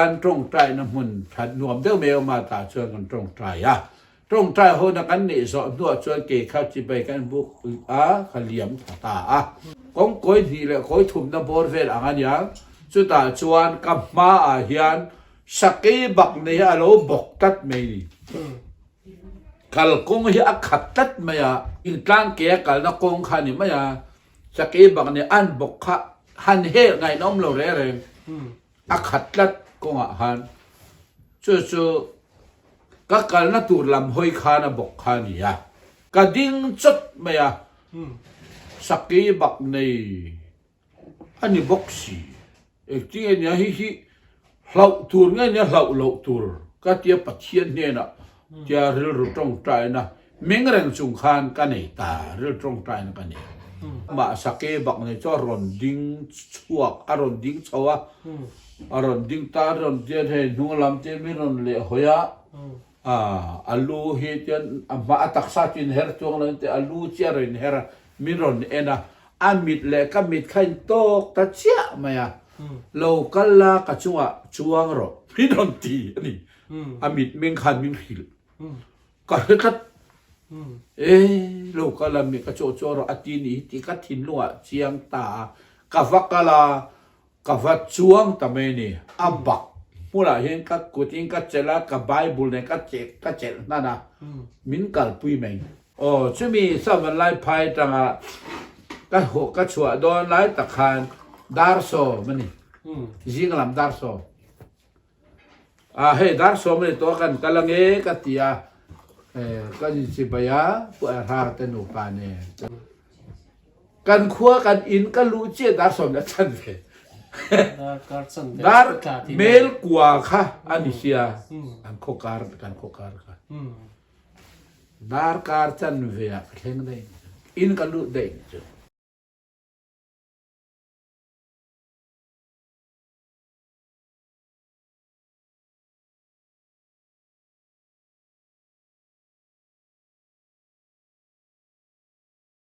Kan tawngtaina hmun that nuam deuh mai awm a, tah chuan kan tawngtai a. Tawngtai hona kan neih zawh hnuah chuan kei kha chibai kan buk a, ka liam tha ta a. Kawng kawi hnih leh kawi thumna bawr vel ang a nia, chutah chuan ka hmaah hian sakei bak nei a lo bawk tlat mai ni. Kalkawng hi a khat tlat mai a, intlang ke a kalna kawng kha a ni mai a, sakei bak nei an bawk kha han hel ngaihna awm lo reng reng. A khat tlat kawngah khan chu chu ka kalna tur lam hawi khan a bawk kha a ni a, ka ding chawt mai a, Saki bak nei a ni bawk si, engtin nge nia hei hi hlauh tur nge nia hlauh loh tur ka tia Pathian hnenah tia rilru tawngtaina Meng reng chung khan ka nei ta, ril tawngtaina ka nei. Amah sake bak nei chu a rawn ding chhuak, a rawn ding chho a, a rawn ding ta, a rawn tian hei hnung lam te min rawn leh hawi a, a lu hi tian a hma a taksa chu inher chuang lo in a lu chi a rawn inher a, min rawn en a, a mit leh ka mit kha in tawk ta chiah mai a, lo kal la ka chungah chuang rawh min rawn ti a ni, a mit meng khan min hrilh. Ka hre tlat. E, lo kal a mi ka chaw chaw rawh a ti nih hi tih ka thinlungah chiang ta a, ka va kal a, ka va chuang ta mai a ni. A bak hmunah hian ka kutin ka chelh a, ka Bible nen ka cheh ka chelh hnan a, min kalpui mai. Aw, chumi Savan lai phai atanga ka haw ka chhuah dawn lai tak khan dar sawm a ni, zing lam dar sawm. A hei dar sawm a ni tawh a kan kal ange ka ti a, kan inchibai a Pu Erhar te nupa nen. Kan khua kan in ka luh chiah dar sawm leh a chan ve. Dar mel kua kha a ni sia an khaw kar kan khaw kar kha. Dar kar chan ve ah ka thleng daih in ka luh daih chu.